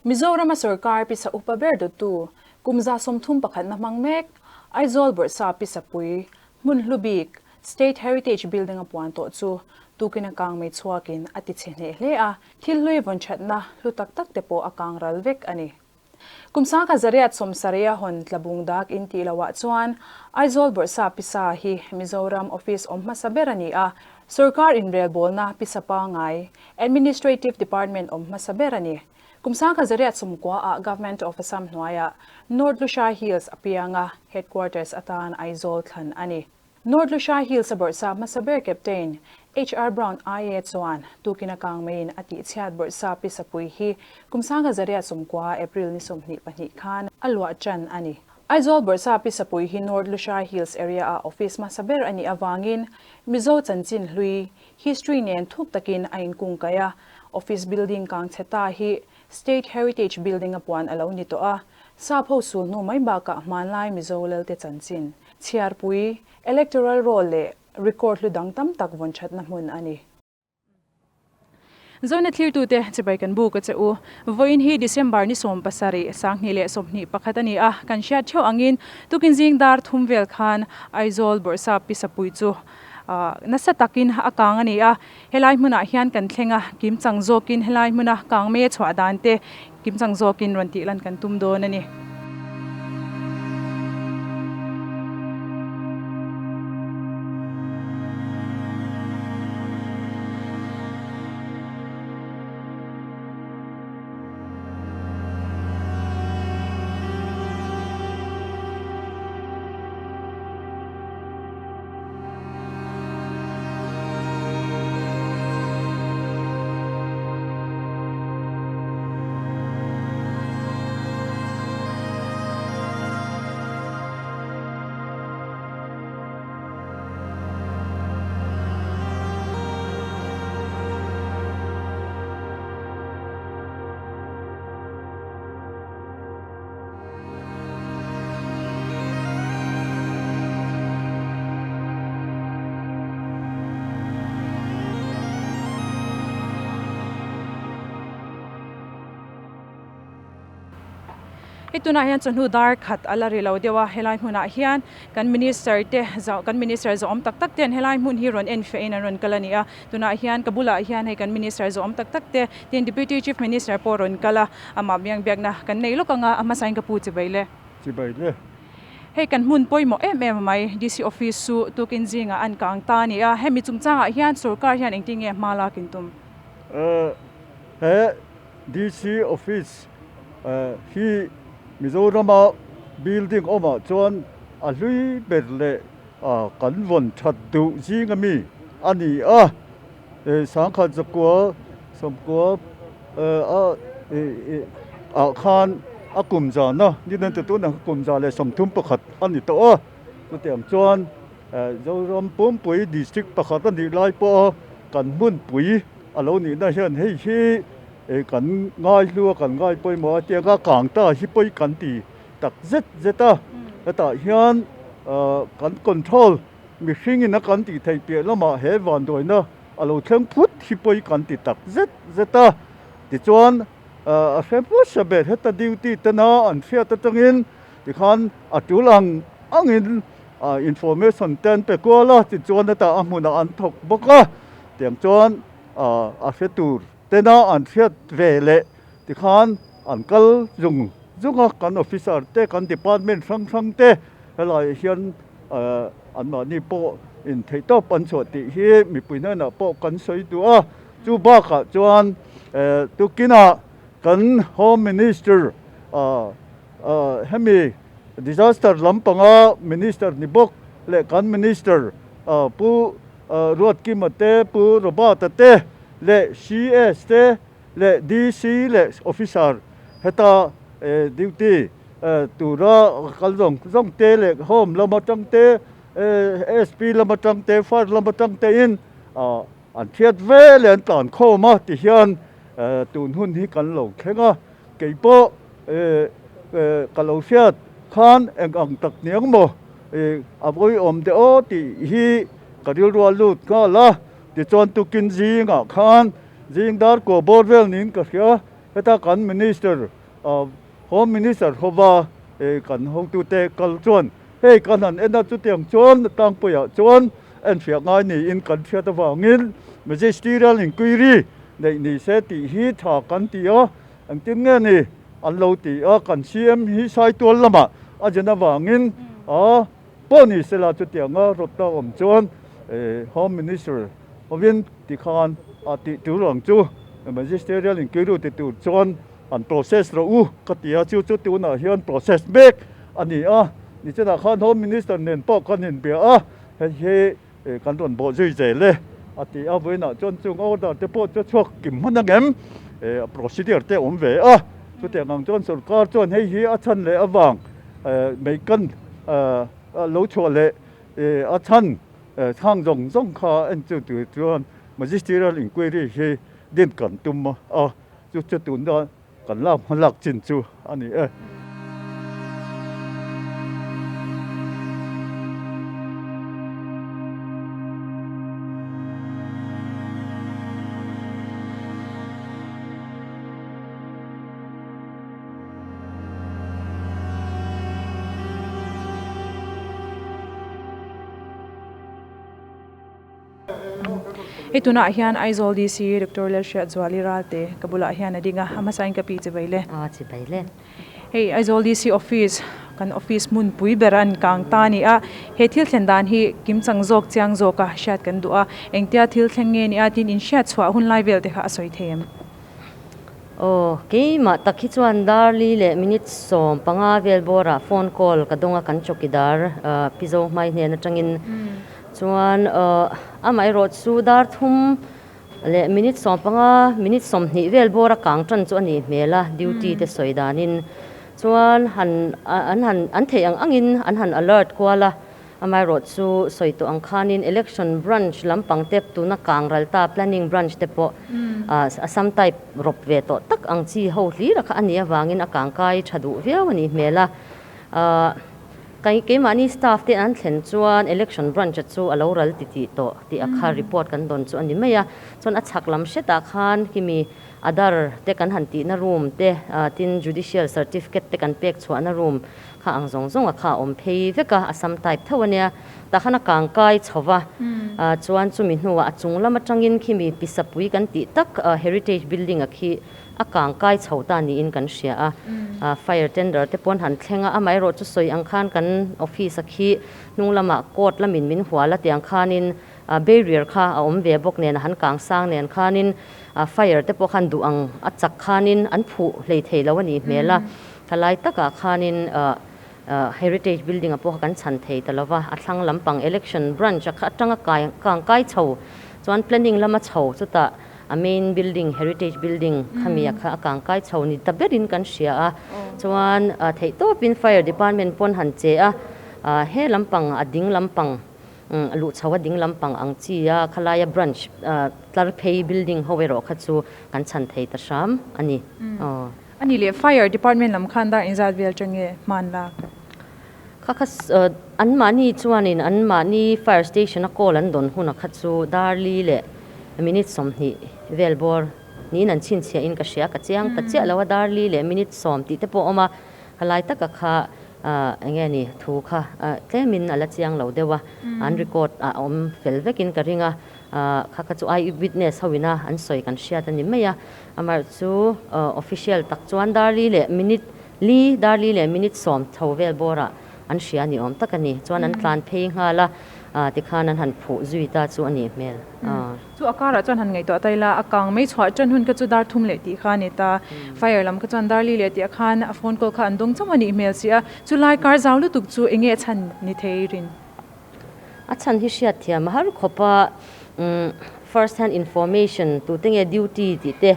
Mizorama sorkar pisa upa ber dawttu kum 31 na hmang mek Aizawl Bawrhsap Pisapui hmun hlu bik State Heritage Building a puan tawh chu tukin a kang mei chhuakin a ti chhe hneh hle a, thil hlui vawn thatna hlu tak tak te pawh a kang ral vek a ni. Kum 1970 a hawn Tlabung dak in tih loah chuan Aizawl Bawrhsap Pisa hi Mizoram office awm hmasa ber a ni a, sorkar inrelbawlna pisa pangai, Administrative Department awm hmasa ber a ni. Kum 1990 ah Government of Assam hnuaiah North Lushai Hills a piang a, headquarters atan Aizawl thlan a ni. North Lushai Hills a bawrhsap hmasa ber Captain HR Brown IA chuan tukin a kang maiin a tihchhiat bawrhsap pi Sapui hi kum 1990 April ni 22 khan a luah tan a ni. Aizawl bawrhsap pi Sapui hi North Lushai Hills area a office hmasa ber a nih avangin Mizo chanchin hlui, history, nen thup takin a inkungkaih a, office building kang chhe ta hi State Heritage Building a puan a lo ni tawh a, sap ho sul hnu mai bakah hmanlai Mizo Lalte chanchin, chhiarpui, electoral roll leh record hlu dang tam tak vawn thatna hmun a ni. Zona thlirtute chibai kan buk a che u. Vawiin hi December ni 17, 2021 a ni a, kan hriat theuh angin tukin zing dar thum vel khan Aizawl Bawrhsap Pi Sapui chu nasa takin a kang a ni a. Helai hmunah hian kan thleng a, kim chang zawkin helai hmuna kang mei a chhuah dan te kim chang zawkin rawn tih lan kan tum dawn a ni. Hei tunah hian chawhnu dar khat a la ri lo deuh a, helai hmunah hian kan minister te kan minister zawhawm tak tak ten helai hmun hi rawn en feh in an rawn kal a ni a, tunah hian ka bulah hian hei kan minister zawhawm tak tak te tin deputy chief minister pawh rawn kal a, amah biang biakna kan nei lawk ang a, a hmasain ka pu chibai le. Chibai le. Hei kan hmun pawimawh em em mai DC office chu tukin zingah an kang ta a ni a, hemi chungchangah hian sorkar hian engtin nge hma lak in tum? He DC office hi Mizorama building awmah chuan a hlui ber leh kan vawn that duh zing ami a ni a, sangkhat zakua sawmkua a ah khan a kum zana ni nan te tunah kum 131 a ni tawh a, chutiang chuan Zoram pumpui district pakhat a nih lai pawha kan hmunpui a lo nihna hian hei hi kan ngaihlu a kan ngai pawimawh a tianga kang ta hi pawi kan ti tak zet zet a, hetah hian kan control mihring in a kan tih theih piah lamah he vanduaina a lo thleng phut hi pawi kan ti tak zet zet a, tichuan a hre hmasa ber heta duty tena an hriat atangin tikhan a tul ang angin information te an pe kual a, tichuan hetah a hmunah an thawk bawk a, tiang chuan a hre tur tena an hriat ve leh tikhan an kal zung zung a, kan officer te kan department hrang hrang te helaiah hian anmahni pawh in theihtawp an chhuah tih hi mipui hnenah pawh kan sawi duh a, chu bakah chuan tukinah kan home minister hemi disaster lampanga minister ni bawk leh kan minister Pu Ruatkima te, Pu Robert-a te leh CS te leh DC leh officer heta duty tura kal zawng zawng te leh home lam atang te SP lam atang te fire lam atang te in an thiat ve leh an tlan khawm a ti hian tun hun hi kan lo thleng a keipawh ka lo hriat khan eng ang tak niang maw a vawiawm deuh aw tih hi ka rilru a lut nghal a tichuan tukin zingah khan zing dar kua bawr vel niin ka hria heta kan minister. Home Minister hova kan hotute kal chuan hei kan han en a, chutiang chuan tlangpuiah chuan enfiah ngai niin kan hriat avangin Magisterial Inquiry neih ni se tih hi tha kan ti a, engtin nge ni an lo ti a, kan CM hi Saitual lamah a zen avangin a pawh ni sela chutianga rawtna awm chuan Home Minister hovin tikhan a tih tur ang chu Magisterial Inquiry ti tur chuan An process rawh u ka ti a, chu chu tunah hian process mek a ni a, nichinah khan Home Minister nen pawh kan inbia a, hei hi kan rawn bawh zui zel e a ti a, vawiinah chuan chung order te pawh chu chhuak kim hman angem procedure te a awm ve a, chutiang ang chuan sorkar chuan hei hi a chhan leh avang meikan lo chhuah leh a chhan chhang zawng zawng kha en chu tur chuan Magisterial Inquiry hi din kan tum a. Chu chu tuna kan lak hma lak chin chu a ni e. Hei tunah hian Aizawl DC Doctor Lalhriatzuali Ralte ka bulah hian a ding a, a hmasain ka pi chibai le. A chibai le. Hei Aizawl DC office kan office hmunpui ber an kang ta a ni a, he thil thlen dan hi kim chang zawk chiang zawk a hriat kan duh a, engtia thil thleng nge ni a tin inhriat chhuah hun lai vel te kha a sawi thei em? Aw, keimah tak hi chuan Darli leh minute 15 vel bawrah phone call ka dawng a kan chawkidar Pi Zohmai hnen atangin chuan amaherawh chu dar thum leh minute 15 minute 20 vel bawra kang tan chu a nih hmel a duty te sawi danin chuan han an han an theih ang angin an han alert kual a. Amaherawh chu sawi tawh ang khanin Election Branch lampang te tuna kang ral ta Planning Branch te pawh Assam type rawp ve tawh tak ang chi ho hlir a kha a nih avangin a kang kai tha duh viau a nih hmel a. Keimahni staff te an thlen chuan Election Branch a chu a lo ral ti tih tawh tih a kha report kan dawn chu a ni mai a. Chuan a chhak lam hretah khan khimi Adhar te kan han tihna room te tin Judicial Certificate te kan pek chhuahna room Kha ang zawng zawng a kha a awm phei vek a, Assam type tho a nia. Tah khan a kang kai chho va, chuan chumi hnuah a chung lam atangin khimi Pisapui kan tih tak Heritage Building a khi a kang kai chho ta niin kan hria a. Fire tender te pawn han thleng a, amaherawh chu sawi ang khan kan office a khi hnung lamah court lamin min hual a tiang khanin barrier kha a awm ve bawk nen a han kang sang nen khanin fire te pawh khan duh ang a chak khanin an phuh hlei thei lo a nih hmel a. Thalai takah khanin Heritage Building a pawh kan chhan thei ta lova, a thlang lampang Election Branch a kha atanga kai kang kai chho chuan Planning lama chho chutah a main building Heritage Building khami a kha a kang kai chho ni ta berin kan hria a, chuan theihtawpin Fire Department pawn han che a, he lampang a ding lampang luh chho a ding lampang ang chi a khalaia branch tlar phei building ho erawh kha chu kan chhan thei ta hram a ni. A nih leh Fire Department lam khan dar inzat vel tang nge hman lak? Kha kha anmahni chuanin anmahni Fire Station a call an dawn huna kha chu dar li leh minute 20 vel bawr niin an chhinchhiah in ka hria ka chiang ta chiah lo a dar li leh minute 10 tih te pawh a awm a khalai taka kha eng nge ni thu kha tlemin a la chiang lo deuh a an record a awm fel vekin ka ring a kha kha chu eye witness ho ina an sawi kan hriat a ni mai a. Amah chu official tak chuan dar li leh minute li, dar li leh minute 10 tho vel bawrah an hria ni awm tak a ni. Chuan an tlan phei nghal a, tikhan an han phuh zui ta chu a nih hmel. Chu a karah chuan han ngaihtuah ta ila, a kang mai chhuah tan hun kha chu dar thum leh tih kha a ni ta. Fire lam kha chuan dar li leh tih khan a phone call kha an dawng chauh a nih hmel si a. Chu lai kar zau lutuk chu eng nge a chhan ni thei rin? A chhan hi hriat thiam a har khawp a, first hand information tute nge duty tih te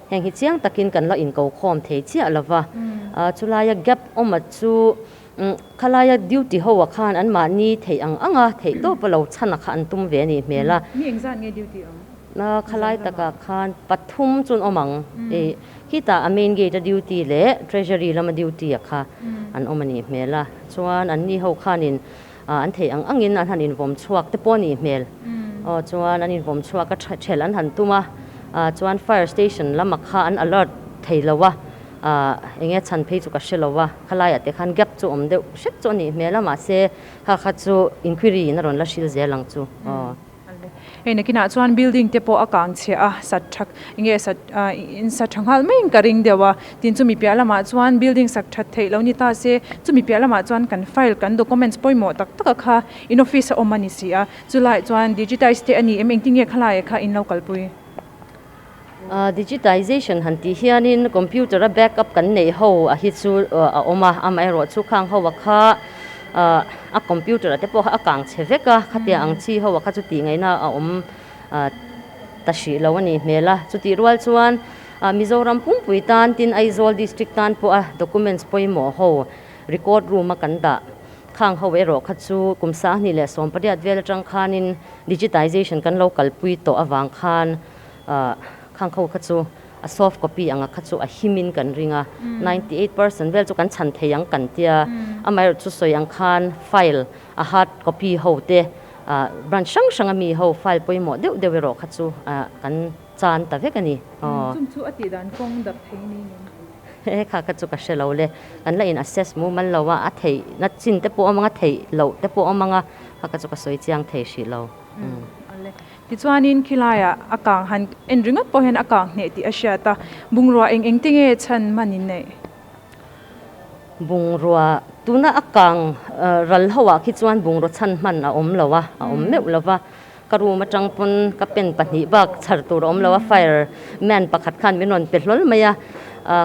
heng hi chiang takin kan la inko khawm thei chiah lo va. Chulaia gap awm a chu khalaia duty ho ah khan anmahni theih ang ang a theih tawp a lo chhan a kha an tum ve a nih hmel a. Mi engzat nge duty awm? Khalai takah khan pathum chun awm ang. Khitah a main gate a duty leh treasury lama duty a kha an awm a nih hmel a. Chuan anni ho khanin an theih ang angin an han invawm chhuak te pawh a nih hmel. Aw chuan an invawm chhuak a thelh an han tum a, chuan fire station lama kha an alert thei lo a, Eng nge chhan phei chu ka hre lo a, khalaiah te khan gap chu awm deuh hrep chu a nih hmel a, mahse kha kha chu inquiry in a rawn la hril zel ang chu aw. Hei nakinah chuan building te pawh a kang chhiah a, sat tha enge sat in sa tha nghal maiin ka ring deuh a, tin chumi piah lamah chuan building sak that theih lo ni ta se, chumi piah lamah chuan kan file kan documents pawimawh tak taka kha in office a awm a ni si a, chulaiah chuan digitize te a ni em engtin nge khalaiah kha in lo kalpui? Digitization han tih hianin computer a backup kan neih ho a hi chu a awm a, amaherawh chu khang ho a kha a computer ah te pawh kha a kang chhe vek a, khatia ang chi ho a kha chu tih ngaihna a awm ta hrih lo a nih hmel a. Chutih rual chuan Mizoram pumpui tan tin Aizawl district tan pawha documents pawimawh ho record room a kan dah Khang ho erawh kha chu kum 2018 vel atang khanin digitization kan lo kalpui tawh avang khan khang ho kha chu a soft copy anga kha chu a himin kan ring a, 98% vel chu kan chhan thei ang kan tia, amaherawh chu sawi ang khan file a hard copy ho te branch hrang hrang ami ho file pawimawh deuh deuh erawh kha chu kan chan ta vek a ni. Chung chu a tihdan kawng dap thei ni ngem? He kha kha chu ka hre lo le. Kan la in assess mumal lo a, a theih na chin te pawh a awm ang a, theih loh te pawh a awm ang a, kha kha chu ka sawi chiang thei hrih lo. Awle. Tichuanin khilaiah a kang han en ringawt pawh hian a kang hneh tih a hriat a, bungrua eng eng te nge chhan hman in neih? Bungrua, tuna a kang ral ho ah khi chuan bungrua chhan hman a awm lo a, a awm meuh lo va. Ka room atang pawn ka pen pahnih bak chhar tur a awm lo a, fire man pakhat khan min rawn pe hlawl mai a,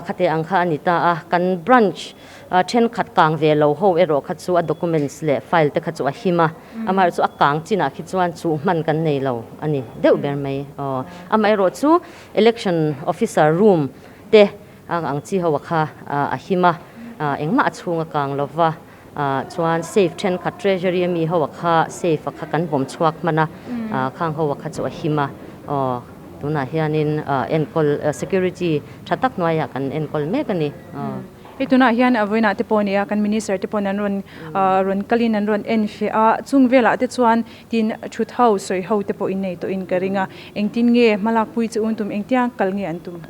khate ang kha a ni ta a. Kan branch thenkhat kang ve lo ho erawh kha chu a documents leh file te kha chu a him a, amaherawh chu a kang chinah khi chuan chuh hman kan nei lo a ni deuh ber mai. Aw, amaherawh chu election officer room te ang chi ho a kha a him a, engmah a chhung a kang lo va. Chuan safe thenkhat treasury ami ho a kha safe a kha kan vawm chhuak hman a, khang ho a kha chu a him a, aw tunah hianin enkawl security tha tak hnuaiah kan enkawl mek a ni. Hei tunah hian a vawiinah te pawh a ni a, kan minister te pawhin an rawn rawn kalin an rawn en feh a, chung velah te chuan tin thut ho sawi ho te pawh innei tawhin ka ring a, engtin nge hmalakpui chu un tum, engtia kal nge an tum?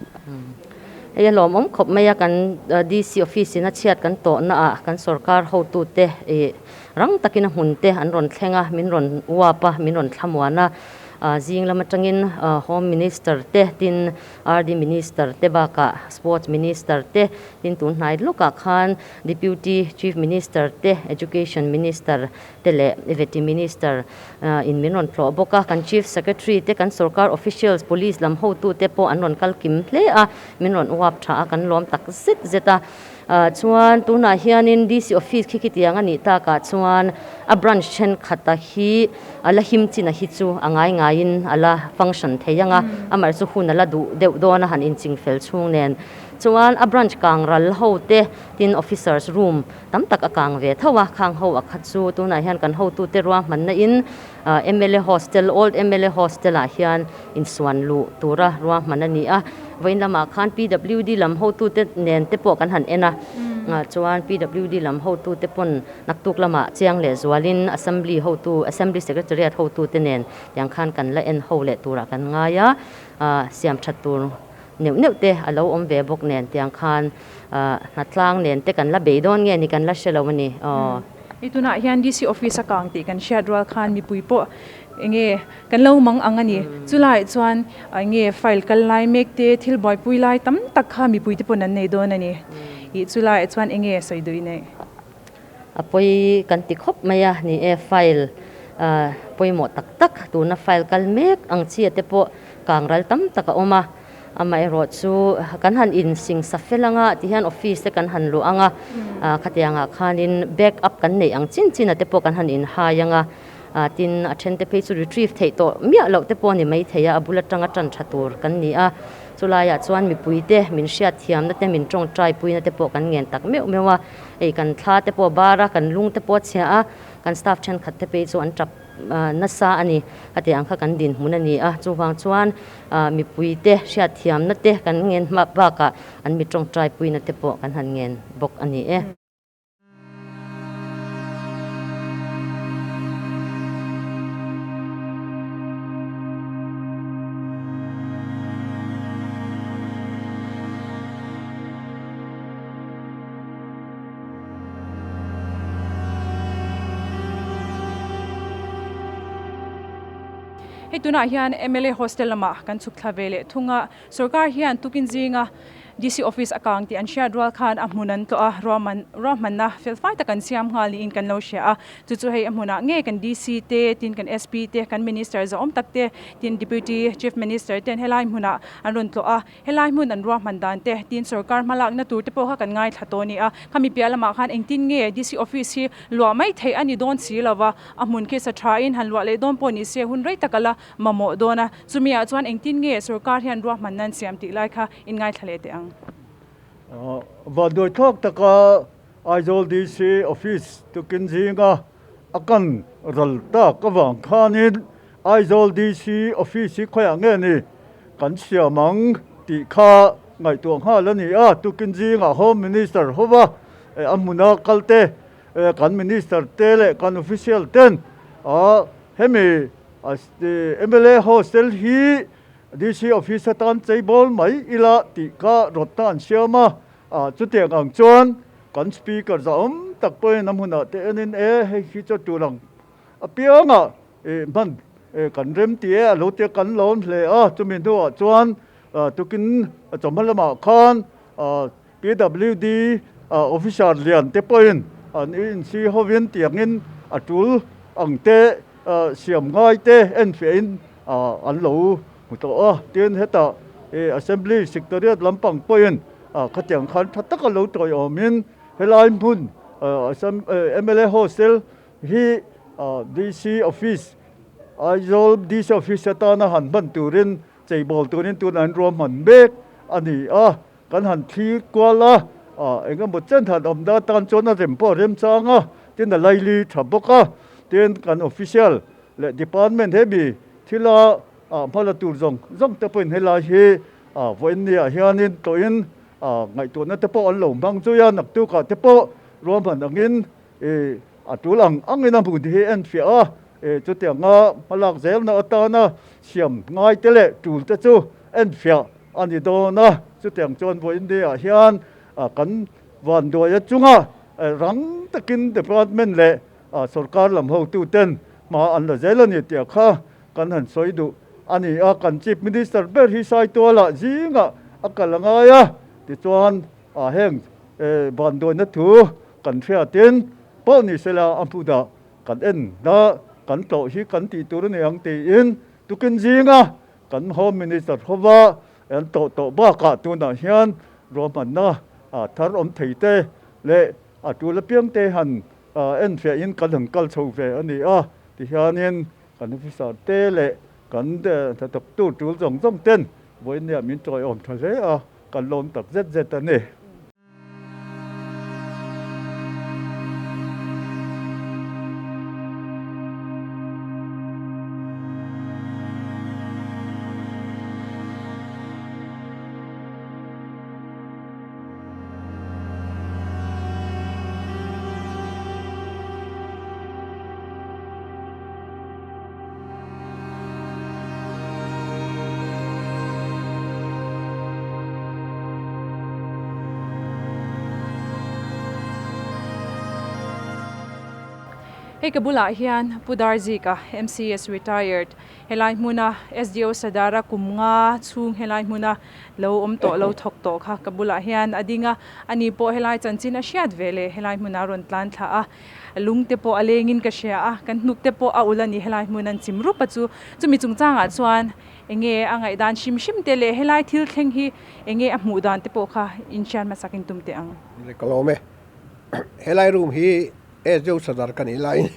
Hei a lawmawm khawp mai a, kan DC office in a chhiat kan tawhna ah kan sorkar hotute ih rang takin a hmun te an rawn thleng a, min rawn uap a, min rawn thlamuan a, zing lam atangin Home Minister te tin RD Minister te bakah Sports Minister te tin tun hnai lawkah khan Deputy Chief Minister te Education Minister te leh Vety Minister in min rawn tlawh bawk a, kan Chief Secretary te, kan sorkar officials, Police lam hotu te pawh an rawn kal kim hle a, min rawn uap tha a, kan lawm tak zet zet a. Chuan tunah hianin DC office khi khitiang a nih takah chuan a branch thenkhat a hi a la him chin a hi chu a ngai ngaiin a la function thei ang a, amaherawhchu chu hun a la duh deuh dawn a han inching fel chhung nen. Chuan a branch kang ral ho te tin officers room Tam tak a kang ve tho a, khang ho a kha chu tunah hian kan hotute ruahmanna in mla hostel, old mla hostel ah hian insuan luh tura ruahman a ni a. Vawiin lamah khan PWD lam hotute nen te pawh kan han en a, chuan PWD lam hotute pawn naktuk lamah chiang leh zualin assembly hotu, assembly secretariat hotute nen tiang khan kan la en ho leh turah kan ngai a, siam that tur Neuh neuh te a lo awm ve bawk nen tiang khan hnatlang nen te kan la bei dawn nge ni kan la hre lo a ni aw. Hei tunah hian DC office a kang tih kan hriat rual khan mipui pawh enge kan lo mang ang a ni. Chulaiah chuan enge file kal lai mek te thil buaipui lai tam tak kha mipui te pawn an nei dawn a ni. Ih chulaiah chuan enge sawi duh i neih? A pawi kan ti khawp mai a ni e, file pawimawh tak tak tuna file kal mek ang chi te pawh kangral tam tak a awm a, amaherawh chu kan han in sing sa fel anga tihian office te kan han luah anga khatiangah khanin back up kan neih ang chin chin a te pawh kan han in hai anga tin a then te phei chu retrieve theih tawh miah loh te pawh a ni maithei a, a bul atanga tan tha tur kan ni a. Chulaiah chuan mipuite min hriatthiamna te, min tawngtaipuina te pawh kan ngen tak meuh meuh a. Hei kan thla te pawh a bar a, kan lung te pawh a chhia a, kan staff thenkhat te phei chu an tap nasa a ni. Khatiang ang kha kan dinhmun a ni a, chuvang chuan mipuite hriatthiamna te kan ngen hma bakah an mi tawngtaipuina te pawh kan han ngen bawk a ni e. Hei tunah hian mla hostel lamah kan chhuk thla ve leh thung a, sorkar hian tukin zinga DC office a kang tih an hriat rual khan a hmun an tlawh a, ruahman ruahmanna fel fai tak an siam nghal niin kan lo hria a. Chu chu hei a hmunah nge kan DC te, tin kan SP te, kan Minister zahawm tak te, tin Deputy Chief Minister ten helai hmunah an rawn tlawh a. Helai hmun an ruahman dan te, tin sorkar hmalakna tur te pawh kha kan ngaithla tawh a ni a. Khami piah lamah khan engtin nge DC office hi luah mai theih a ni dawn si lo va, a hmun khi sa thain han luah leh dawn pawh ni se hun rei tak a la mamawh dawn a. Chumi ah chuan engtin nge sorkar hian ruahmanna an siam tih lai kha in ngaithla leh teh ang. Vanduai thlak taka Aizawl DC office tukin zinga a kan ral tak avang khanin Aizawl DC office hi khawiah nge ni kan siam ang tih kha ngaihtuah nghal a ni a. Tukin zingah Home Minister hova a hmuna kalte kan Minister te leh kan official ten hemi mla hostel hi DC office atan cheibawl mai ila tih kha rawtna an siam a. Chutiang ang chuan kan Speaker zahawm tak pawhin a hmunah te enin e hei hi chu tur ang apiangah hman kan rem ti e a lo tia kan lawm hle a. Chumi hnuah chuan tukin chawhma lamah khan PWD officer lian te pawhin an insi hovin tiangin a tul ang te siam ngai te enfiahin an lo hmu tawh a. Tin hetah Assembly Secretariat lampang pawhin khatiang khan tha taka lo tawiawmin helai hmun mla hostel hi DC office Aizawl DC office atana han hman turin cheibawl turin tunah an ruahman mek a ni a. Kan han thlir kual a, eng emaw chen han awm na atan chuan a rem pawh a rem chang a, tin a laili tha bawk a, tin kan official leh department hemi thila hmala tur zawng zawng te pawhin helai hi vawiin ni ah hianin tawhin ngaihtuahna te pawh an lo hmang zui a, naktukah te pawh ruahman angin a tul ang angin a hmun hi enfiah a, chutianga hmalak zelna atana siam ngai te leh tul te chu enfiah a ni dawn a, chutiang chuan vawiin ni ah hian kan vanduai achunga rang takin department leh sorkar lam hotu ten hma an la zel a ni tih kha kan han sawi duh a ni a, kan Chief Minister ber hi Saitualah zingah a kal a ngai a, tichuan heng vanduaina thu kan hriatin pawh ni sela a hmunah kan en na kan tlawh hi kan tih tur a ni ang tiin tukin zinga Kan Home Minister hova an tawh tawh bakah tunah hian ruahmanna thar awm thei te leh a tul apiang te han enfiahin kan han kal chho ve a ni a, tihianin kan officer te leh kan hnathawktu tul zawng zawng ten vawiin min tawiawm tha hle a, kan lawm tak zet zet a ni. Hei ka bulah hian Pu Darzika, MCS retired, helai hmuna SDO Sadara kum nga chhung helai hmuna lo awm tawh lo thawk tawh kha ka bulah hian a ding a, ani pawh helai chanchin a hriat ve leh helai hmuna rawn tlan thla a, lung te pawh a lengin ka hria a, kan hnuk te pawh a ulh a ni helai hmun an chim rup a chu, chumi chungchangah chuan Enge a ngaihdan hrim hrim te leh helai thil thleng hi enge a hmuh dan te pawh kha inhriat hmasak in tum teh ang. Ni ka lawm e. Helai room hi SDO Sadar ka nih laiin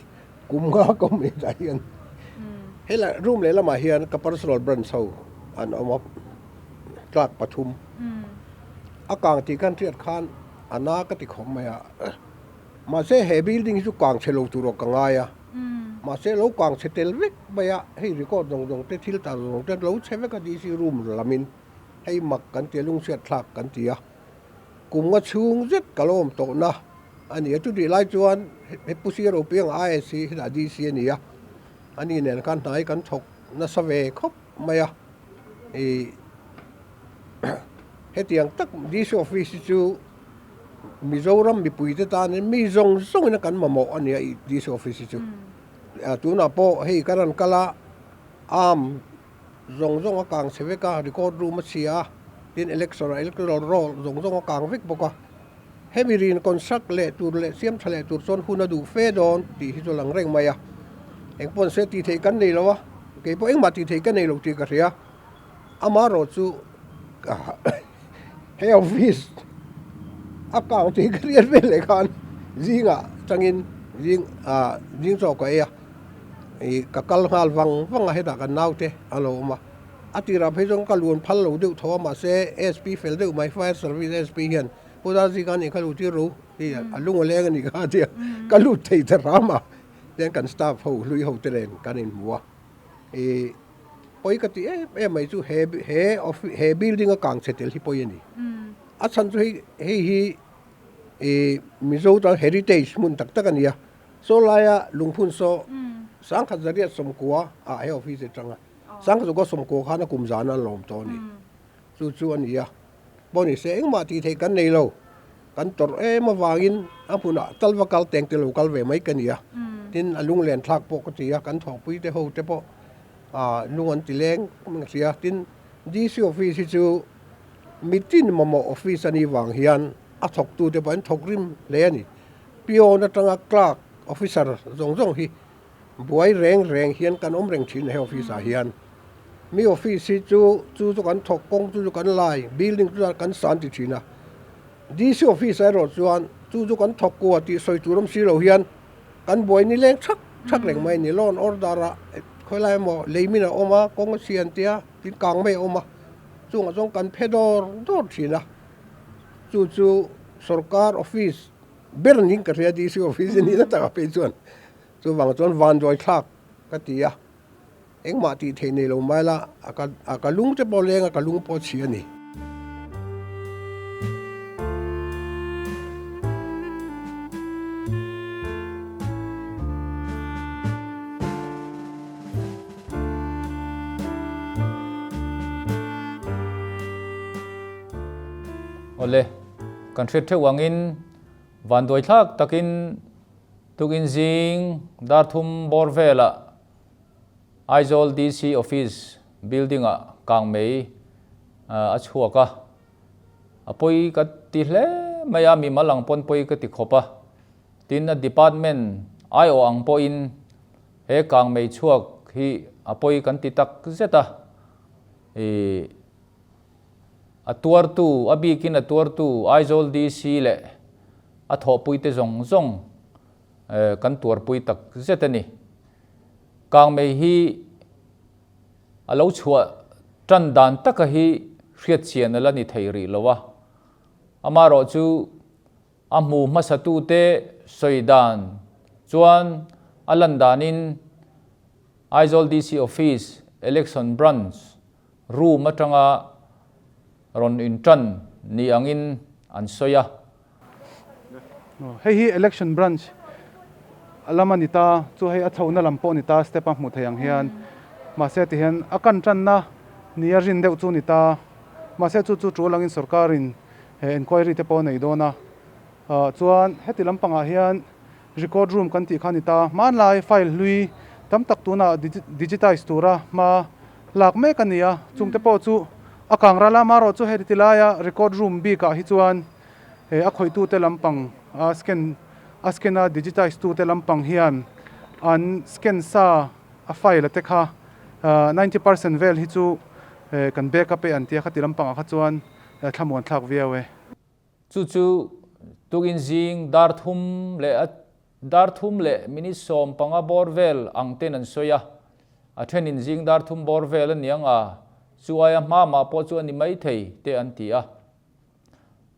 kum nga ka awm leh dah hian helai room leh lamah hian ka personal branch ho an awm a clerk pathum a kang tih khan hriat khan a na ka ti khawp mai a mahse he building hi chu kang chhe lo tur awk ka ngai a. Mahse lo kang chhe tel vek mai a, hei record zawng zawng te thil tar zawng te lo chhe vek a DC room lamin hei mak kan ti a lungchhiat thlak kan ti a, kum nga chhung zet ka lo awm tawhna a ni a, chutih lai chuan he Pu Sir Ropianga IAC hetah DC a ni a, ani nen khan hnai kan thawk nasa ve khawp mai a, ih hetiang tak DC office hi chu. Mizoram mipuite tanin mi zawng zawngin a kan mamawh a nia i DC office hi chu. Tunah pawh hei ka rawn kal a, Arm zawng zawng a kang chhe vek a, record room a chhia a, tin election ah electoral roll zawng zawng a kang vek bawk a. Hemi rin construct leh tur leh siam tha leh tur chuan hun a duh fe dawn tih hi chu a lang reng mai a. Engpawh se tih theih kan nei lo a, kei pawh engmah tih theih ka nei lo tih ka hria. Amaherawh chu he office a kang tih ka hriat vel leh khan zingah atangin zing ah zing chaw ka ei a ih ka kal nghal vang vang a hetah kan naute a lo awm a a tirah phei chuan ka luan phal lo deuh tho a mahse SP fel deuh mai fire service SP hian Pu Darzi khan ih kha lut tir ru tih a lung a leng a nih kha a tia ka lut thei ta hram a tiang kan staff ho hlui ho te nen kan inhmu a ih. Pawi ka ti em em mai chu he he he building a kang chhe tel hi pawi a ni. A chhan chu hei hei hi ih Mizo tan heritage hmun tak tak a ni a. Saw laia lungphun saw sangkhat zariat sawmkua ah he office atanga sangkhat zakua sawmkua khan a kum zan a lawm tawh a ni. Chu chu a ni a. Pawh ni se engmah tih theih kan nei lo. Kan tawrh em avangin a hmunah tal va kal teng te lo kal ve mai ka ni a. Tin a lunglen thlak pawh ka ti a, kan thawhpui te ho te pawh lung an ti leng ka hria. Tin DC office hi chu mitin mamawh office a nih vang hian a thawktu te pawh an thawk rim hle a ni. Peon atanga clerk officer zawng zawng hi Buai reng reng hian kan awm reng thin he office ah hian. Mi office hi chu chu chu kan thawk kawng chu chu kan lai building chu kan san ti thin a. DC office ah erawh chuan chu chu kan thawk kua tih sawi tur awm si lo hian kan buai ni leng thak thak reng mai a ni. Loan order ah khawilai emaw lei min a awm a kawng a chhian tia tin kang mai a awm a chungah chuan kan phe dawr dawr thin a. Chu chu sorkar office ber niin ka hria DC office a nih na takah phei chuan. Chuvang chuan vanduai thlak ka ti a, engmah tih theih nei lo mai la, a ka lung te pawh leng a, ka lung pawh chhi a ni. Awle, kan hriat theuh angin vanduai thlak takin Tukin zing dar thum bawr velah Aizawl DC Office building-ah kangmei a chhuak a, a pawi ka ti hle mai a, mimal ang pawn pawi ka ti khawp a, tin a department aiawh ang pawhin he kangmei chhuak hi a pawi kan ti tak zet a, ih a tuartu, a bikin a tuartu Aizawl DC leh a thawhpuite zawng zawng kan tuarpui tak zet a ni. Kangmei hi a lo chhuah tan dan taka hi hriatchian a la ni thei rih lo a, amaherawh chu a hmu hmasatute sawi dan chuan a lan danin Aizawl DC Office Election Branch room atanga rawn intan ni angin an sawi a. Hei hi Election Branch lam a ni ta, chu hei a chhohna lam pawh a ni ta, step a hmuh theih ang hian. Mahse ti hian a kan tanna ni a rin deuh chu a ni ta. Mahse chu chu tul angin sorkarin he enquiry te pawh a nei dawn a. Chuan heti lampangah hian Record room kan tih kha a ni ta. Hmanlai file hlui tam tak tunah digitize tura hma lak mek a ni a, chungte pawh chu a kang ral a, amaherawh chu heti ti laia record room bikah hi chuan he a khawihtute lampang a scan a scan a digitize tute lampang hian an scan sa a file a te kha 90% vel hi chu kan backup e an tia khati lampangah kha chuan thlamuan thlak viau e. Chu chu tukin zing dar thum leh a dar thum leh minute 15 bawr vel ang ten an sawi a, a thenin zing dar thum bawr vel a niang a, chu aia hma mah pawh chu a ni mai thei te an ti a.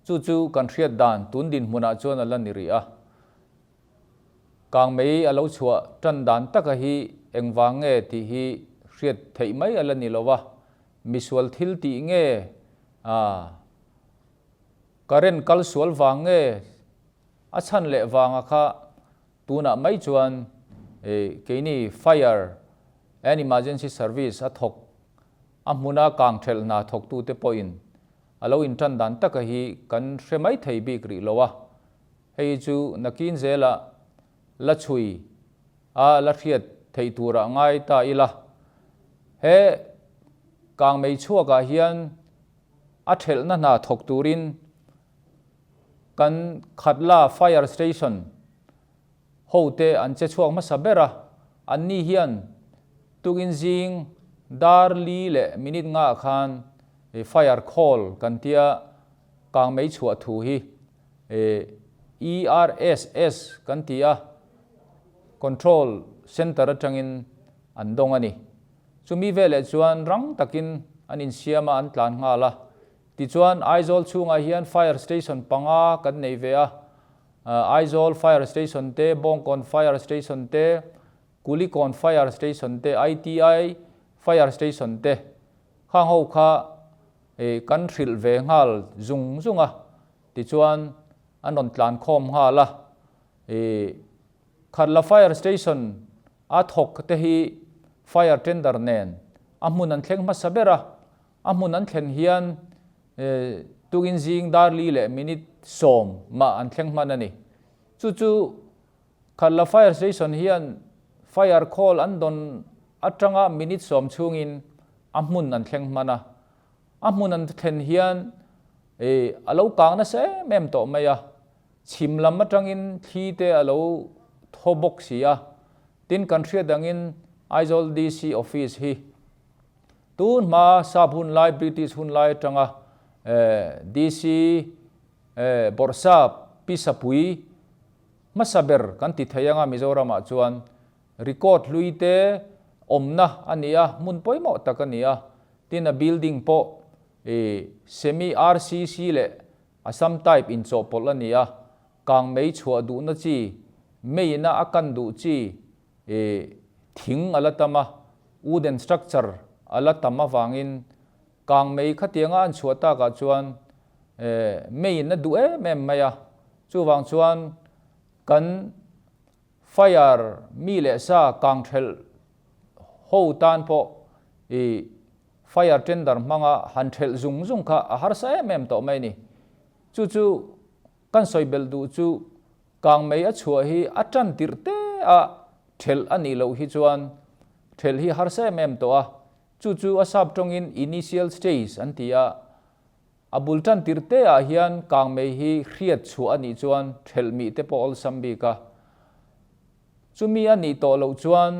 Chu chu kan hriat dan tun dinhmunah chuan a la ni rih a. Kangmei a lo chhuah tan dan taka hi engvang nge tih hi hriat theih mai a la ni lo a, misual thil tih nge a. Current kal sual vang nge a chhan leh vanga kha tunah mai chuan keini Fire and Emergency Service a thawk a hmuna kang thelh hna thawktute pawhin a lo intan dan taka hi kan hre mai thei bik rih lo a, hei chu nakin zela la chhui a la hriat theih turah ngai ta ila. He kangmei chhuakah hian a thelhna hna thawk turin kan Khatla Fire Station hote an che chhuak hmasa ber a, anni hian tukin zing dar li leh minute ngaah khan fire call kan tia kangmei chhuah thu hi ERSS kan ti a, Control Centre atangin an dawng a ni. Chumi veleh chuan rang takin an insiam a, an tlan nghal a. Tichuan Aizawl chhungah hian Fire Station panga kan nei ve a, Aizawl Fire Station te, Bawngkawn Fire Station te, Kulikawn Fire Station te, ITI Fire Station te khang ho kha kan hrilh ve nghal zung zung a. Tichuan an rawn tlan khawm nghal a. Khatla Fire Station a thawk te hi Fire Tender nen a hmun an thleng hmasa ber a, a hmun an thlen hian tukin zing dar li leh minute 10 mah an thleng hman a ni. Chu chu Khatla Fire Station hian Fire call an dawn atanga minute 10 chhungin a hmun an thleng hman a, a hmun an thlen hian a lo kang nasa em em tawh mai a. Chhim lam atangin thli te a lo thaw bawk si a, tin kan hriat angin Aizawl DC Office hi tun hma sap hun lai British hun lai atanga DC Bawrhsap Pi Sapui hmasa ber kan ti thei anga Mizoramah chuan record hlui te awmna a ni a, hmun pawimawh tak a ni a, tin a building pawh semi RCC leh Assam type inchawhpawlh a ni a, kangmei chhuah duhna chi, meina a kan duh chi thing a la tam a, wooden structure a la tam avangin kangmei khatianga an chhuah takah chuan meiin a duh em em mai a, chuvang chuan kan fire mi leh sa kangthelh ho tan pawh ih Fire tender hmanga han thelh zung zung kha a harsa em em tawh mai ni. Chu chu kan sawi belh duh chu kangmei a chhuah hi a tan tirh te a thelh a nih loh hi chuan thelh hi harsa em em tawh a. Chu chu a sap tawngin initial stage an ti a. A bul tan tirh te ah hian kangmei hi hriat chhuah a nih chuan thelh mih te pawh awlsam bik a. Chumi a nih tawh loh chuan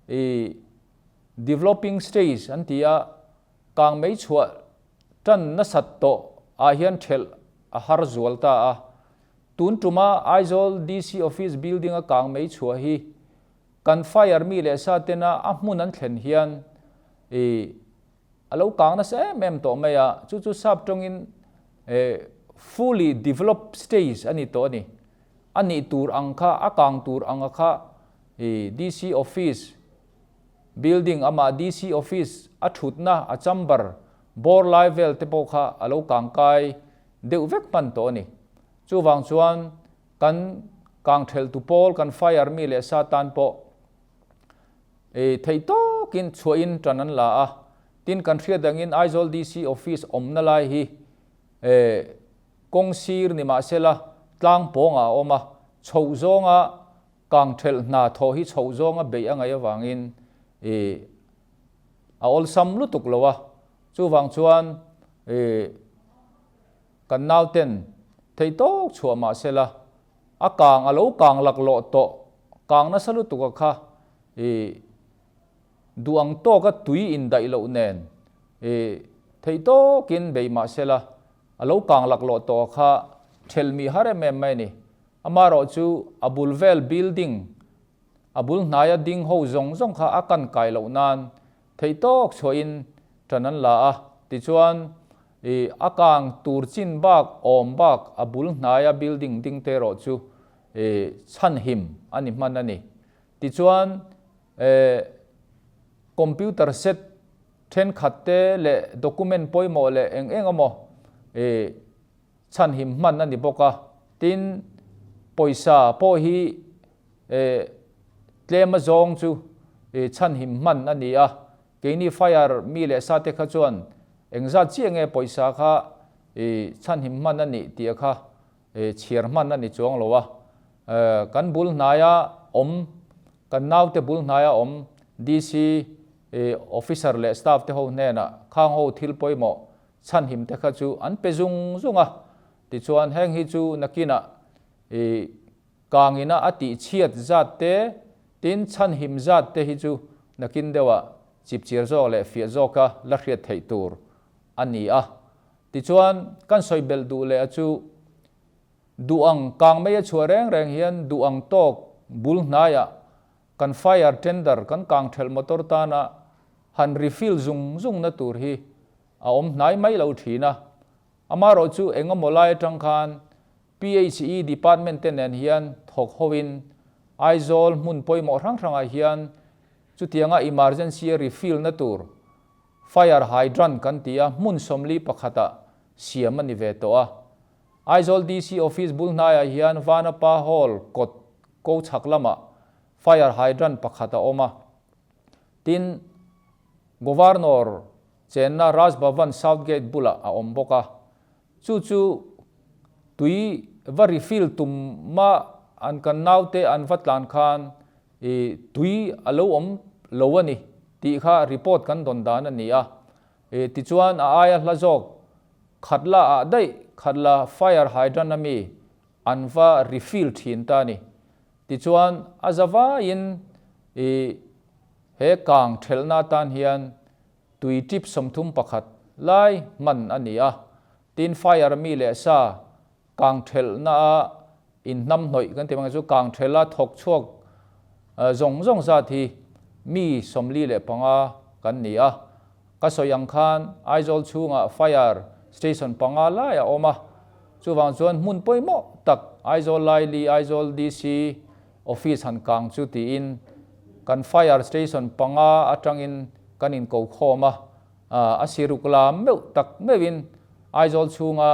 ih Developing stage an ti a, kangmei chhuah tan nasat tawh ah hian thelh a har zual ta a. Tun tuma Aizawl DC Office building a kangmei chhuah hi kan fire mi leh sa tena a hmun an thlen hian i a lo kang nasa em em tawh mai a, chu chu sap tawngin fully developed stage a ni tawh a ni. A nih tur ang kha, a kang tur anga kha i DC Office Building amah DC Office a thutna a chamber bawr lai vel te pawh kha a lo kangkai deuh vek hman tawh a ni. Chuvang chuan kan kangtheltu pawl kan fire mi leh sa tan pawh theih tawkin chhuahin tan an la a. Tin kan hriat angin Aizawl DC Office awmna lai hi kawng sir ni mahsela tlang pawngah a awm a, chhoh zawnga Kangthelh hna thawh hi chhoh zawnga beih a ngaih avangin i a awlsam lutuk lo a, chuvang chuan i kan nauten theih tawk chhuah mah sela a kang a lo kang laklawh tawh kang nasa lutuk a kha i duh ang tawka tui indaih loh nen i theih tawkin bei mah sela a lo kang laklawh tawh a kha thelh mih har em em mai a ni. Amaherawh chu a bul vel building, a bul hnaia ding ho zawng zawng kha a kan kai loh nan theih tawk chhuahin tan an la a, tichuan i a kang tur chin bak awm bak a bul hnaia building ding te erawh chu i chhanhim a ni hman a ni. Tichuan e computer set thenkhat te leh document pawimawh leh eng eng emaw i Chhanhim hman a ni bawk a, tin, pawisa pawh hi tlem azawng chu chhanhim hman a ni a, keini fire mi leh sa te kha chuan engzat chiah nge pawisa kha chhanhim hman a nih tih kha chhiar hman a ni chuang lo a, kan bul hnaia awm, kan naute bul hnaia awm DC. Officer leh staff te ho hnenah khang ho thil pawimawh chhanhim te kha chu an pe zung zung a. Tichuan heng hi chu nakinah kangina a tih chhiat zat te, tin chhanhim zat te hi chu nakin deuhah chipchir zawk leh fiah zawka la hriat theih tur a ni a. Tichuan kan sawi belh duh leh a chu duh ang kang mai a chhuah reng reng hian duh ang tawk bul hnaiah Kan fire tender kan kang thelh motor tana han refill zung zung na tur hi a awm hnai mai lo thin a. Amaherawh chu engemaw lai atang khan PHE department te nen hian thawk hoin Aizawl hmun pawimawh hrang hrangah hian chutianga emergency a refill na tur fire hydrant kan ti a hmun 41 ah siam a ni ve tawh a. Aizawl DC office bul hnaiah hian Vanapa Hall kawt Ko chhak lamah fire hydrant pakhat a awm a. Tin, Governor chenna Raj Bhavan South Gate bulah a awm bawk a. Chu chu tui va refill tum ma an kan naute an va tlan khan i tui a lo awm lo a ni tih kha report kan dawn dan a ni a. I tichuan a aia hla zawk khatla ah daih khatla fire hydrant a mi An va refill thin ta a ni. Tichuan, a za vaiin i he kang thelhna atan hian tui tip 31 lai hman a ni a. Tin, fire mi leh sa kang thelhna a inhnamhnawih kan tih ang chu kang thelha thawk chhuak zawng zawng zat hi mi 45 kan ni a. Ka sawi ang khan Aizawl chhungah Fire Station panga lai a awm a, chuvang chuan hmun pawimawh tak Aizawl Laili, Aizawl DC Office han kang chu tiin kan Fire Station panga atangin kan inko khawm a, a siruk lam meuh tak meuhin Aizawl chhunga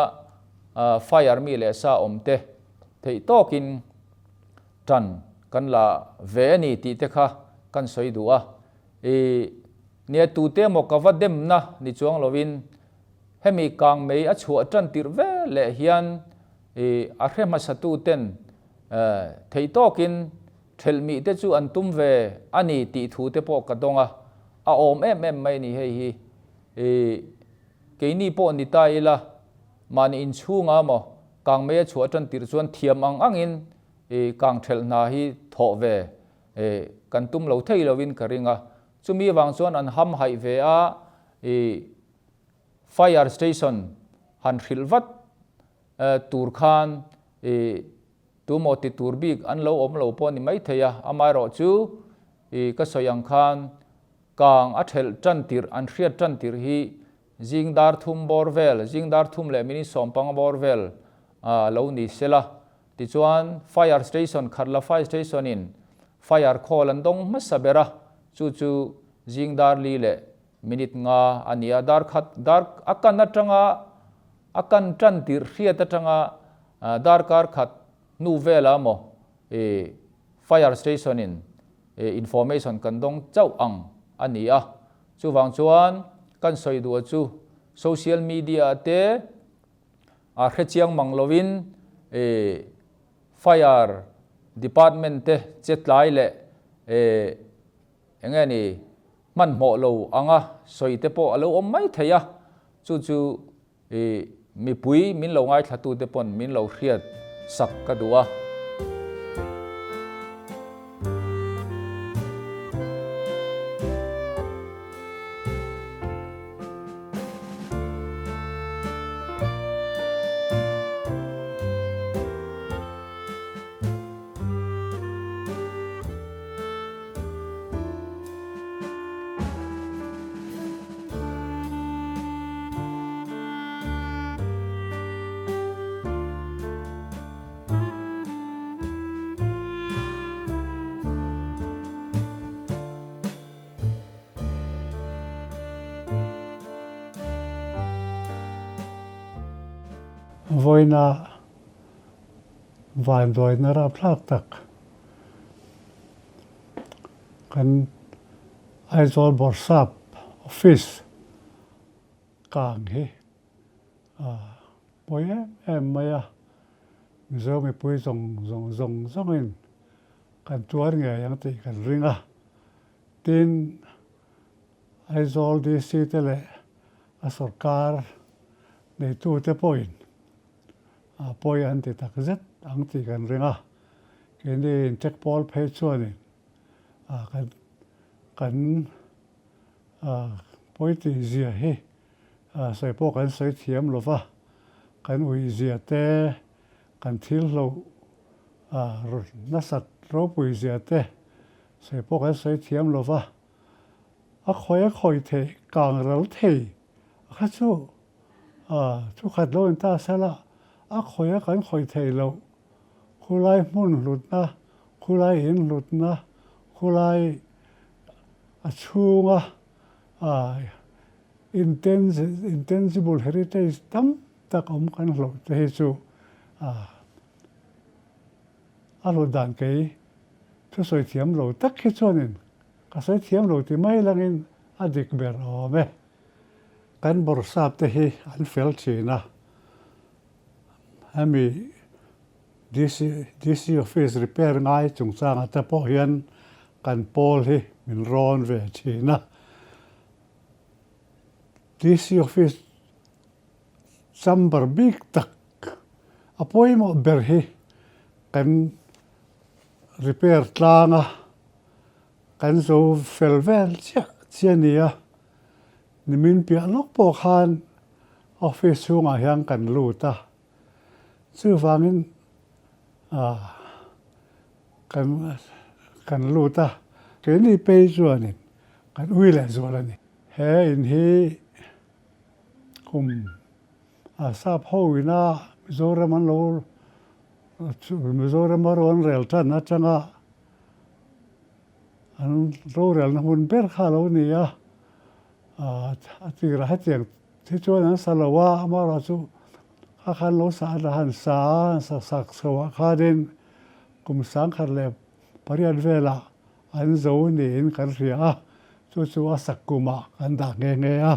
Fire mi leh sa awm te theih tawkin tan kan la ve a ni tih te kha kan sawi duh a. I nia tute emaw ka va demna ni chuang lovin hemi kang mei a chhuah tan tirh ve leh hian i a hre hmasa tuten theih tawkin thelh mih te chu an tum ve a ni tih thu te pawh ka dawng a, a awm em em mai ni hei hi. I keini pawh ni ta ila mahni inchhunga maw kang mei a chhuah tan tirh chuan thiam ang angin i kang thelh hna hi thawh ve E, kan tum lo thei lovin ka ring a. Chumi avang chuan an ham haih ve a, i fire station han hrilh vat tur khan i tumaw ti tur bik an lo awm lo pawh a ni maithei a. Amaherawh chu i ka sawi ang khan kang a thelh tan tirh, an hriat tan tirh hi zing dar thum bawr vel, zing dar thum leh minute 15 bawr vel a lo ni sela. Tichuan, Fire Station Khatla Fire Station in Fire call an dawng hmasa ber a, chu chu zing dar li leh minute nga a ni a, dar khat dar a kan atanga a kan tan tirh hriat atanga darkar khat hnu velah maw i Fire Station in information kan dawng chauh ang a ni a, chuvang chuan kan sawi duh a chu social media ah te A hrechiang mang lovin i Fire Department te che tlai leh i eng nge ni hmanhmawh lo anga sawi te pawh a lo awm mai thei a, chu chu i mipui min lo ngaithlatute pawn min lo hriat sak ka duh a. Vawiina vanduaina rapthlak tak kan Aizawl Bawrhsap Office kang hi pawi em em mai a, Mizo mipui zawng zawng zawng zawngin kan tuar ngei ang tih kan ring a, tin. Aizawl DC te leh a sorkar neitute pawhin a pawi an ti tak zet ang tih kan ring a. Keini incheck pawl phei chuanin kan kan pawi tih zia hi sawi pawh kan sawi thiam lo va, kan uih zia te, kan thil hloh nasat ropui zia te sawi pawh kan sawi thiam lo va. A khawi a khawi theih kang ral thei a kha chu thu khat lo in ta sela a khawi a kan khawi thei loh khulai hmun hlutna khulai in hlutna khulai a chhunga intangible heritage tam tak awm kan hlauh te hi chu a hlut dan kei thusawi thiam lo tak hi chuanin Ka sawi thiam lo ti mai langin a dik ber awm e. Kan bawrhsap te hi an fel thin a, hemi DC DC office repair ngai chungchangah te pawh hian kan pawl hi min rawn ve thin a. DC office chamber bik tak a pawimawh ber hi kan repair tlang a, kan zo fel vel chiah chiah a ni a, nimin piah lawk pawh khan office chhungah hian kan lut a, chuvangin ah kan kan lut a, keini phei chuanin kan ui leh zual a ni. He in hi kum a sap ho ina Mizoram an lo Mizoram a rawn rel tan atanga an rorelna hmun ber kha a lo ni a, a tirah hetiang hi chuan an sa lo a, amaherawhchu kha khan lo sa a han sa a, an sa sak chhoah khanin kum sangkhat leh pariat velah an zo niin kan hria a, chu chu a sak kumah kan dah nghe nghe a.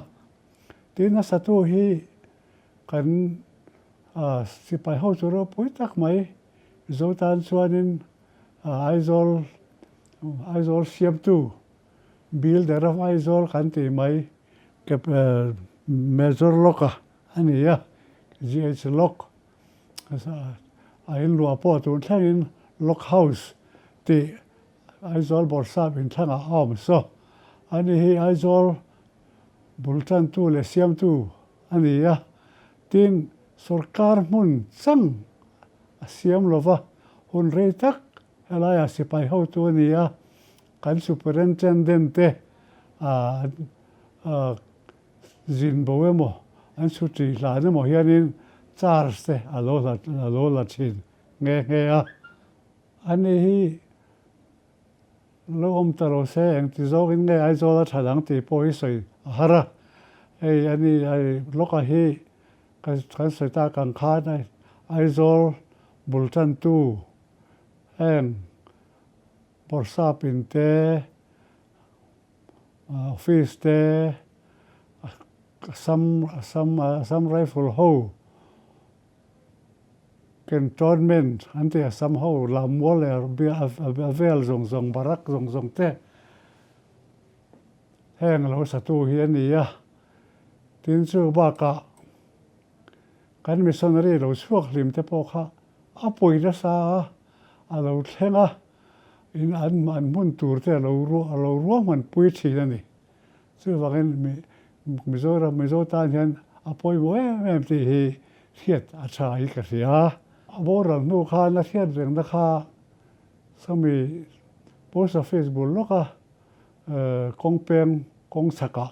Tin a satu hi kan sipai ho chu ropui tak mai Mizo tan chuanin Aizawl Aizawl siamtu Builder of Aizawl kan tih mai Major Locke-a a ni a, GH Locke a inluah pawh tun thlengin Locke House tih Aizawl Bawrhsap inthlangah a awm saw. Ani hi Aizawl bul tantu leh siamtu a ni a, tin sorkar hmun chang a siam lova, hun rei tak helaiah sipai hotu a ni a, kan superintendent te zin bo emaw an chhuṭi hlan emaw hianin charge te a lo la thin nghe nghe a, ani hi. Lo awm ta lo se, engti zawkin nge Aizawl a that ang tih pawh hi sawi a har a. Hei a ni, hei lawkah hi kan sawi tak ang khan Aizawl bul tantu heng Bawrhsap in te, office te, Assam Assam Assam Rifle ho Cantonment an tih a sam ho lammual leh a vel zawng zawng barrack zawng zawng te heng lo satu hi a ni a, tin chu bakah kan missionary lo chhuak hlim te pawh kha a pui nasa a, a lo thleng a, in an an hmun tur te a lo a lo ruahman pui thin a ni. Chuvangin Mizoram Mizo tan hian a pawimawh em em tih hi hriat a tha hi ka hria. A boral hnu khan a hriat rengna kha sawmi Post Office bul lawka kawng peng kawng chhakah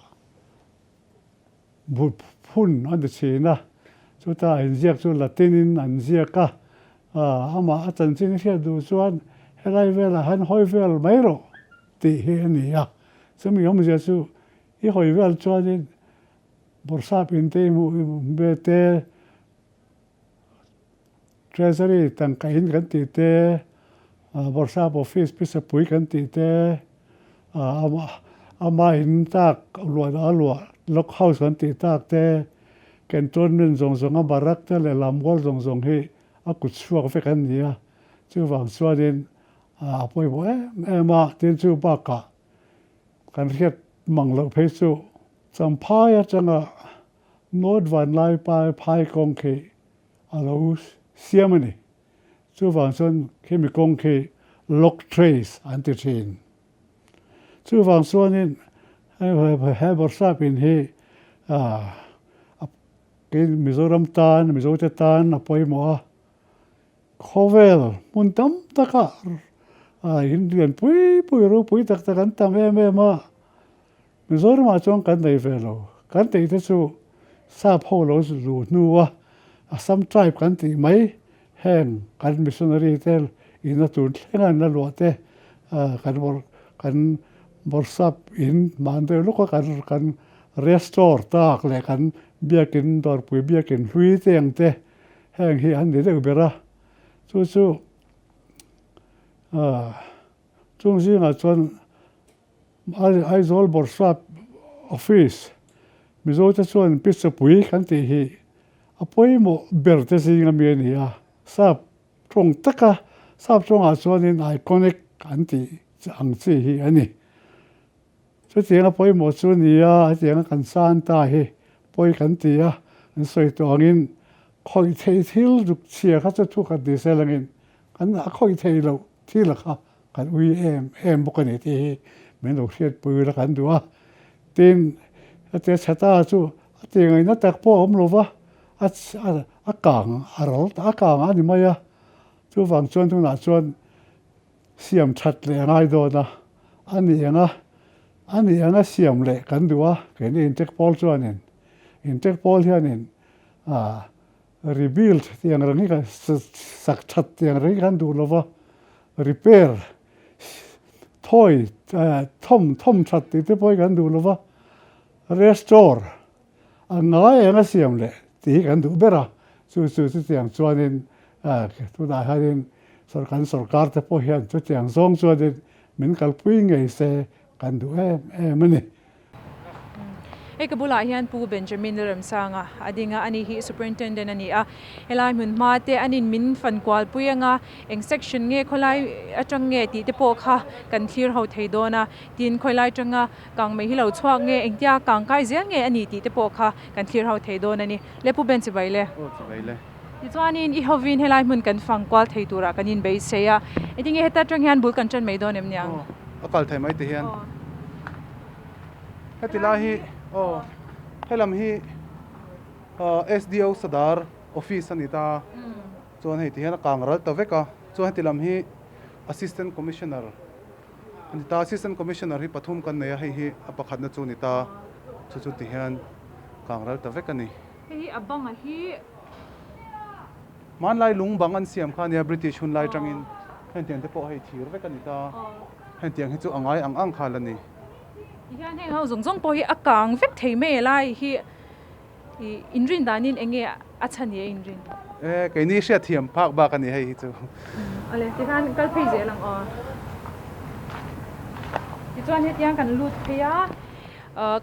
phun a ni thin a, chuta inziak chu Latin in an ziak a, amah a chanchin hriat duh chuan helai velah hian hawi vel mai rawh tih hi a ni a. Chumi awmzia chu i hawi vel chuanin Bawrhsap in te i hmuh ve te, Treasury tangka in kan tih te, Bawrhsap office pisapui kan tih te, ama in tak luah a luah log house kan tih tak te, Cantonment zawng zawng a barrack te leh lammual zawng zawng hi a kut chhuak vek an ni a. Chuvang chuanin a pawimawh em em a, tin chu bakah kan hriat. mang loh phei chu Champhai atanga North Vanlaipai phai kawng khi a lo siam a ni. Chuvang chuan khimi kawng khi Lock Trace an ti thin. Chuvang chuanin he Bawrhsap in hi Mizoram tan, Mizote tan a pawimawh a. Khawvel hmun tam takah in lian pui pui ropui tak tak an tam em em a, Mizoramah chuan kan nei ve lo. Kan tih te chu sap ho lo luh hnua Assam tribe kan tih mai heng kan missionary te ina tun thleng an la luah te kan kan bawrhsap in mahni deuh lawka kan kan restore tak leh kan biakin dawrpui biakin hlui te ang te Heng hi an ni deuh ber a, chu chu chung zingah chuan Aizawl Bawrhsap Office Mizote chuan Pichapui kan tih hi a pawimawh ber te zinga mi a ni a, sap tawng taka sap tawngah chuanin iconic an tih ang chi hi a ni. Chutianga pawimawh chu ni a, hetianga kan san ta hi pawi kan ti a, an sawi tawh angin khawih theih thil duk chhia kha chu thu khat ni se langin kan a khawih theih loh thil kha kan ui em em bawk a ni tih hi min lo hriatpui ila kan duh a. Tin, hetia chhe ta chu a ti ngaihna tak pawh a awm lo va, a a kang a ral a kang a ni mai a, chuvang chuan tunah chuan Siam that leh a ngai dawn a, a ni eng a, a ni eng a siam leh kan duh a, keini intek pawl chuanin intek pawl hianin ah rebuild tih ang reng hi kan sak that tih ang reng hi kan duh lo va, repair thawi thawm thawm that tih te pawh hi kan duh lo va, restore A ngai eng a siam leh tih hi kan duh ber a, chu chu chutiang chuanin tunah hianin kan sorkar te pawh hian chutiang zawng chuanin min kalpui ngei se kan duh em em a ni. Hei ka bulah hian Pu Benjamin Lalremsanga a ding a, ani hi Superintendent a ni a, helai hmun hma te anin min fan kual pui anga eng section nge khawilai atang nge tih te pawh kha kan thlir ho thei dawn a, tin khawilai atanga Kang mai hi lo chhuak nge, engtia kang kai zel nge a ni tih te pawh kha kan thlir ho thei dawn a ni. Le Pu Ben chibai le. Aw chibai le. Tichuanin i hovin helai hmun kan fang kual thei turah kan inbeisei a, engtin nge heta atang hian bul kan tan mai dawn em niang? Aw, a kal thei mai ti hian. Heti lai hi aw helam hi SDO Sadar office a ni ta, chuan hei ti hian a kang ral ta vek a, chuan heti lam hi Assistant Commissioner A ni ta, Assistant Commissioner hi pathum kan nei a, hei hi a pakhatna chu a ni ta, chu chu ti hian kang ral ta vek a ni. Hei hi a banga hi. Hmanlai lung bang an siam kha a nia, British hun lai atangin hengtiang te pawh hei thir vek a ni ta, hengtiang hi chu a ngai ang ang kha la ni. Tihian heng ho zawng zawng pawh hi a kang vek thei mai a lai hi. I inrin danin eng nge a chhan i a inrin? E, keini hriatthiam phak bak a ni hei hi chu. Awle, tikhan kal phei zel ang aw. Tichuan hetiang kan lut phei a,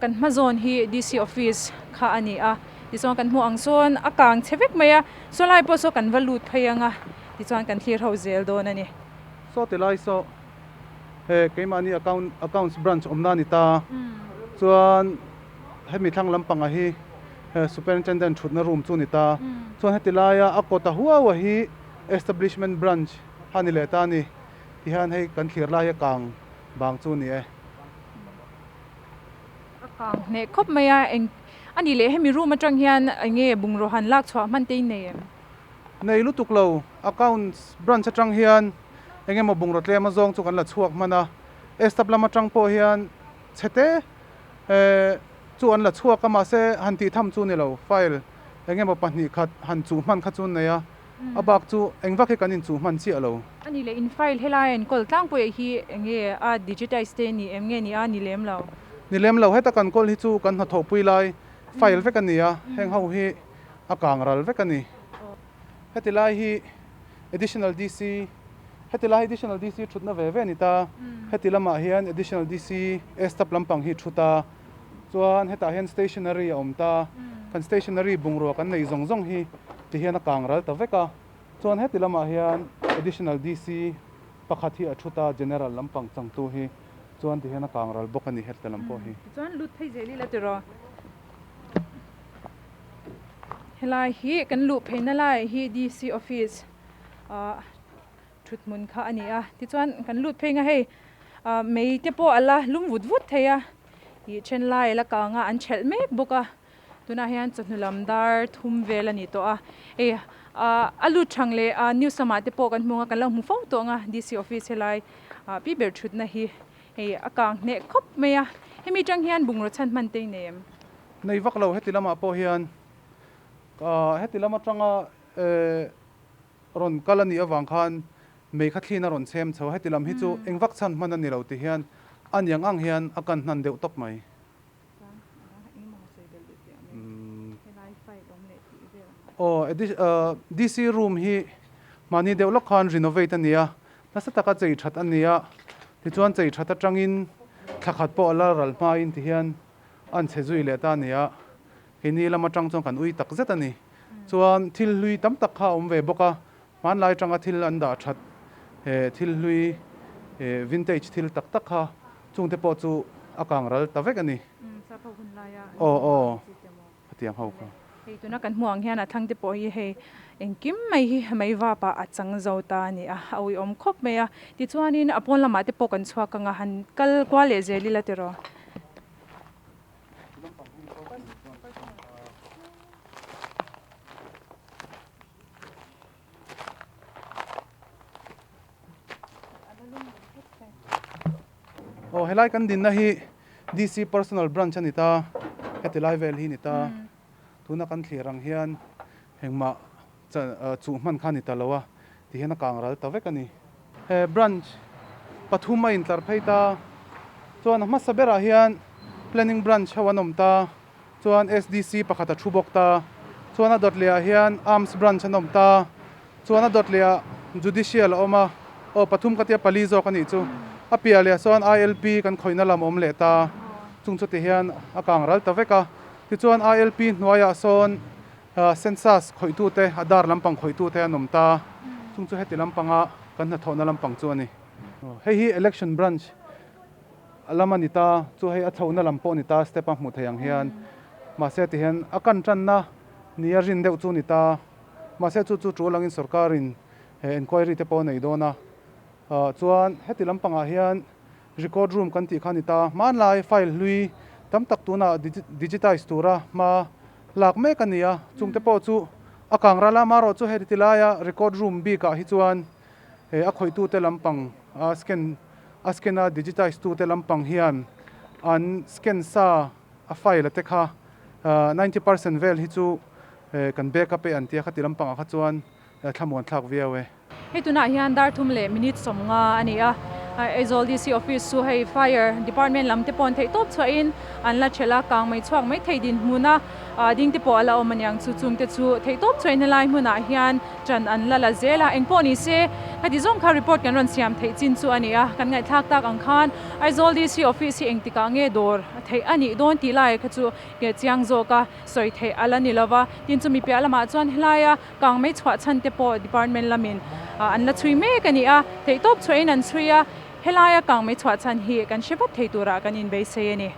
kan hma zawn hi DC office kha a ni a, tichuan kan hmuh ang sawn a kang chhe vek mai a, saw lai pawh saw kan va lut phei ang a, tichuan kan thlir ho zel dawn a ni. Saw ti lai saw he keimahni account accounts branch awmna a ni ta, chuan Hemi thlang lampangah hi Superintendent thutna room chu a ni ta. Chuan heti laia a kawta huau a hi Establishment Branch a ni leh ta a ni. Tihian hei kan thlir lai hi a kang bang chu a ni e. A kang hneh khawp mai a, eng a nih leh hemi room atang hian eng nge bungraw han lak chhuah hman te in nei em? Nei lutuk lo, Accounts Branch atang hian eng emaw bungraw tlem azawng chu kan la chhuak hman a, Estab lam atang pawh hian chhete Chu an la chhuak a, mahse han tih tham chu ni lo, file eng emaw pahnih khat han chuh hman kha chu an nei a, a bak chu eng vak hi kan inchuh hman chiah lo. A ni leh in file helai a enkawl tlangpuiah hi eng nge a digitize te ni em nge ni a, ni lem lo? Ni lem lo, heta kan kawl hi chu kan hnathawhpui lai file vek a ni a, heng ho hi a kang ral vek a ni. Heti lai hi Additional DC, Heti lai hi Additional DC thutna ve ve a ni ta. Heti lamah hian Additional DC Estap lampang hi thu ta. Chuan hetah hian stationery a awm ta. Kan stationery bungrua kan nei zawng zawng hi ti hian a kang ral ta vek a. Chuan heti lamah hian Additional DC pakhat hi a thu ta, General lampang changtu hi. Chuan tihian a kang ral bawk a ni heta lam pawh hi. Tichuan lut phei zel ila tiraw. Helai hi kan luh pheina lai hi DC office ah thut hmun kha a ni a. Tichuan kan lut phei nga hei ah mei te pawh a la lum vut vut thei a. Ih then lai a la kang a an thelh mek bawk a. Tunah hian chawhnu lam dar thum vel a ni tawh a, hei ah a lut thang leh ah news lamah te pawh kan hmu ang a, kan lo hmu fo tawh ang a, DC office helai ah pi ber thutna hi hei a kang hneh khawp mai a, hemi tang hian bungraw chhan hman te i nei em? Nei vak lo, heti lamah pawh hian ah heti lam atanga eh rawn kal a nih avang khan mei kha thlin a rawn chhem chho a, heti lam hi chu eng vak chhan hman a ni lo ti hian a niang ang hian a kan hnan deuh tawp mai. Aw DC room hi mahni deuh lawk khan renovate a ni a, nasa taka chei that a ni a, tichuan chei that atangin thla khat pawh a la ral hmain tihian a anchhe zui leh ta a ni a, keini lam atang chuan kan ui tak zet a ni. Chuan thil hlui tam tak kha a awm ve bawk a, Hmanlai atanga thil an dah that he thil hlui vintage thil tak tak kha chungte pawh chu a kang ral ta vek a ni. Aw aw khatiang ho kha. Hei tuna kan hmuh ang hian a thlang te pawh hi hei engkim mai hi mei vap ah a chang zo ta a ni a, a uiawm khawp mai a. Tichuanin a pawn lamah te pawh kan chhuak ang a, han kal kual leh zel ila tiraw. Aw helai kan dinna hi DC personal branch a ni ta heti lai vel hi a ni ta tuna kan thlir ang hian engmah chuh hman kha a ni ta lo a tihian a kang ral ta vek a ni. He branch pathum a intlar phei ta chuan a hmasa berah hian planning branch ho an awm ta. Chuan SDC pakhat a thu bawk ta. Chuan a dawt leh ah hian Arms Branch an awm ta. Chuan a dawt leh ah Judicial a awm a. Aw pathum ka tia pali zawk a nih chu. A piah leh ah chuan ILP kan khawihna lam a awm leh ta. Chung chu ti hian a kang ral ta vek a. Tichuan ILP hnuaiah sawn Census khawihtu te, Aadhaar lampang khawihtu te an awm ta. Chung chu heti lampanga kan hnathawhna lampang chu a ni. Hei hi Election Branch. A lam a ni ta, chu hei a chhohna lam pawh a ni ta, step a hmuh theih ang hian. Mahse ti hian a kan tanna ni a rin deuh chu a ni ta. Mahse chu chu tul angin sorkarin he enquiry te pawh a nei dawn a. Chuan heti lampangah hian record room kan tih kha a ni ta. Hmanlai file hlui tam tak tunah digitize tura hma lak mek a ni a. Chungte pawh chu a kang ral a, amaherawhchu heti ti laia record room bikah hi chuan he a khawihtute lampang a scan a scan a digitize tute lampang hian an scan sa a file a te kha 90% vel hi chu kan backup e an tia khati lampangah kha chuan thlamuan thlak viau e. Hei tunah hian dar thum leh minute 50 a ni a, Aizawl DC office chu hei fire department lam te pawh an theih tawp chhuahin an la thelh a, kang mai chhuak mai thei dinhmun a ding te pawh a la awm aniang chu chungte chu theih tawp chhuahin helai hmunah hian ṭan an la la zel a, engpawh ni se heti zawng kha report kan rawn siam theih chin chu a ni a, kan ngaihthlak tak ang khan Aizawl DC office hi engtikah nge dawr theih a nih dawn tih lai kha chu nge chiang zawk a sawi theih a la ni lo va, tin chumi piah lamah chuan helaia kang mai chhuah chhan te pawh department lamin an la chhui mek a ni a, theih tawp chhuahin an chhui a, helaia kang mai chhuah chhan hi kan hre vat thei turah kan inbeisei a ni.